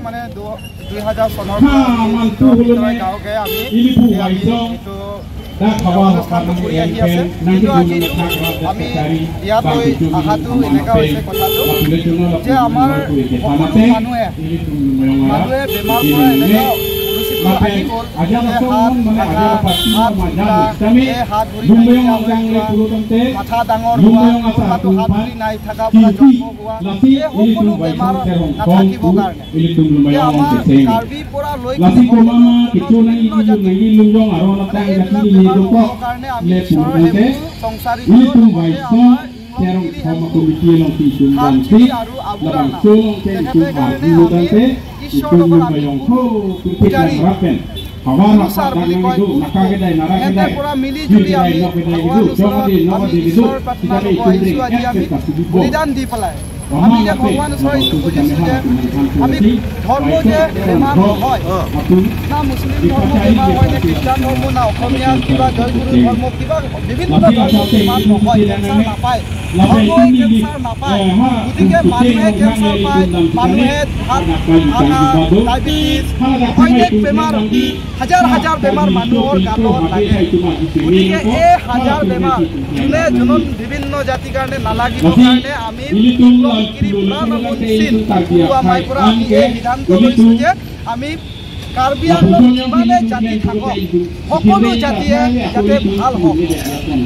মানে 2000 চনৰ আমি ইয়ালৈ অহাটো এনেকুৱা হৈছে কথাটো যে আমাৰ সকলো মানুহে বেমাৰ পৰা এনেকুৱা মাথা ডাঙৰ হোৱা, হাত ভৰি নাই থকা পৰা জন্ম হোৱা, এই সকলো বেমাৰ নাথাকিব কাৰণে আমাৰ কাৰ্বি পৰা লৈ কাৰণে আমি সংসাৰী বলিদান দি পেলাই আমি যে ভগৱান ওচৰত এইটো বুজিছোঁ যে আমি ধৰ্ম যে বেমাৰ নহয়, না মুছলিম ধৰ্ম বেমাৰ হয়, নে খ্ৰীষ্টান ধৰ্ম, না অসমীয়া কিবা জয়গুৰু ধৰ্ম, কিবা বিভিন্ন ধৰ্ম বেমাৰ নহয়, কেঞ্চাৰ নাপায়, ধৰ্মই কেঞ্চাৰ নাপায়। গতিকে মানুহে কেঞ্চাৰ পায়, মানুহে ডায়েবেটিছ, অনেক বেমাৰ, হাজাৰ হাজাৰ বেমাৰ মানুহৰ গালত লাগে। গতিকে এই হাজাৰ বেমাৰ যোনে যোন বিভিন্ন জাতিৰ কাৰণে নালাগিবৰ কাৰণে আমি পৰা আমি এই সিদ্ধান্ত লৈছোঁ যে আমি কাৰ্বি আংলং যিমানে জাতি থাকক সকলো জাতিয়ে যাতে ভাল হওক।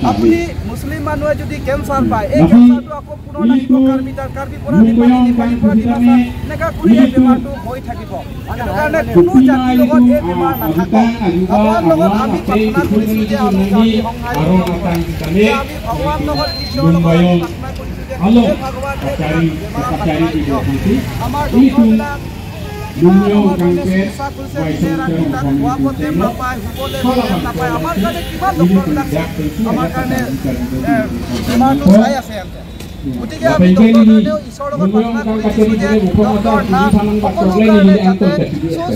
আপুনি মুছলিম মানুহে যদি কেঞ্চাৰ পায়, এই কেঞ্চাৰটো আকৌ পুনৰ লাগিব কাৰ্বি, তাৰ কাৰ্বি পৰা নেপালী, নেপালী পৰা ডিমাচা, এনেকুৱা কৰি এই বেমাৰটো হৈ থাকিব। সেইটো কাৰণে কোনো জাতিৰ লগত এই বেমাৰ নাথাকক। ভগৱান লগত আমি প্ৰাৰ্থনা কৰিছোঁ যে আমি জাতি সংহাৰী, আমি ভগৱান লগত ঈশ্বৰৰ লগত আমি প্ৰাৰ্থনা কৰিছোঁ যে হে ভগৱান, এই বেমাৰ নাথাকক। আমাৰ ডক্টৰবিলাক চিকিৎসা কৰিছে, দিনে ৰাতি তাত খোৱাব টেম নাপায়, শুবলৈ টেম নাপায়। আমাৰ কাৰণে কিমান ডক্টৰবিলাক আমাৰ কাৰণে বেমাৰটো চাই আছে সিহঁতে। গতিকে আমি ডক্টৰৰ কাৰণেও ঈশ্বৰৰ লগত প্ৰাৰ্থনা কৰি দিছোঁ যে ডক্টৰ, নাৰ্ছ সকলো কাৰণে যাতে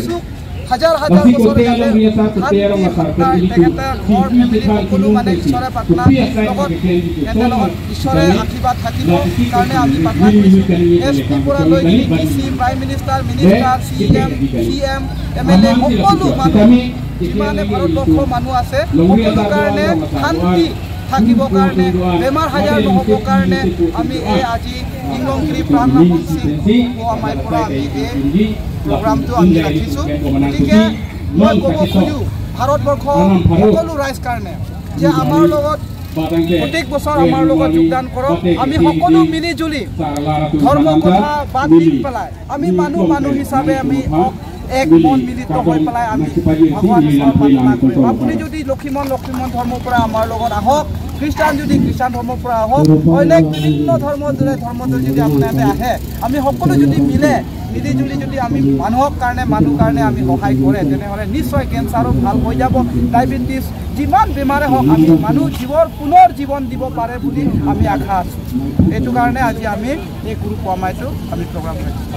সুখ হাজাৰ হাজাৰ বছৰ যাতে শান্তি তেখেতে ঘৰ ফেমিলি সকলো মানে ঈশ্বৰে প্ৰাৰ্থনা লগত সিহঁতৰ লগত ঈশ্বৰে আশীৰ্বাদ থাকিব কাৰণে আমি প্ৰাৰ্থনা কৰিছোঁ। এছ পি পৰা লৈ D C, prime minister, minister, C M, M L A সকলো মানুহ যিমানে ভাৰতবৰ্ষৰ মানুহ আছে সকলো কাৰণে শান্তি থাকিবৰ কাৰণে, বেমাৰ আজাৰ নহ'বৰ কাৰণে আমি এই আজি ইংলংগিৰি প্ৰাণ আমাৰ পৰা আমি এই প্ৰগ্ৰামটো আমি ৰাখিছোঁ। গতিকে মই ক'ব খোজোঁ ভাৰতবৰ্ষ সকলো ৰাইজ কাৰণে যে আমাৰ লগত প্ৰত্যেক বছৰ আমাৰ লগত যোগদান কৰক। আমি সকলো মিলি জুলি ধৰ্ম কথা বাদ দি পেলাই আমি মানুহ মানুহ হিচাপে আমি এক মন মিলিত হৈ পেলাই আমি ভগৱান ওচৰত প্ৰাৰ্থনা কৰিম। আপুনি যদি লক্ষীমন ধৰ্মৰ পৰা আমাৰ লগত আহক, খ্ৰীষ্টান যদি খ্ৰীষ্টান ধৰ্মৰ পৰা আহক, অনেক বিভিন্ন ধৰ্ম যদি আপোনালোকে আহে, আমি সকলো যদি মিলি জুলি যদি আমি মানুহক কাৰণে মানুহ কাৰণে আমি সহায় কৰে, তেনেহ'লে নিশ্চয় কেঞ্চাৰো ভাল হৈ যাব, ডায়েবেটিছ যিমান বেমাৰে হওক আমি মানুহ জীৱৰ পুনৰ জীৱন দিব পাৰে বুলি আমি আশা আছোঁ। এইটো কাৰণে আজি আমি এই গুৰু পোৱামাইটো আমি প্ৰগ্ৰাম ৰাখিছোঁ।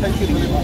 Thank you.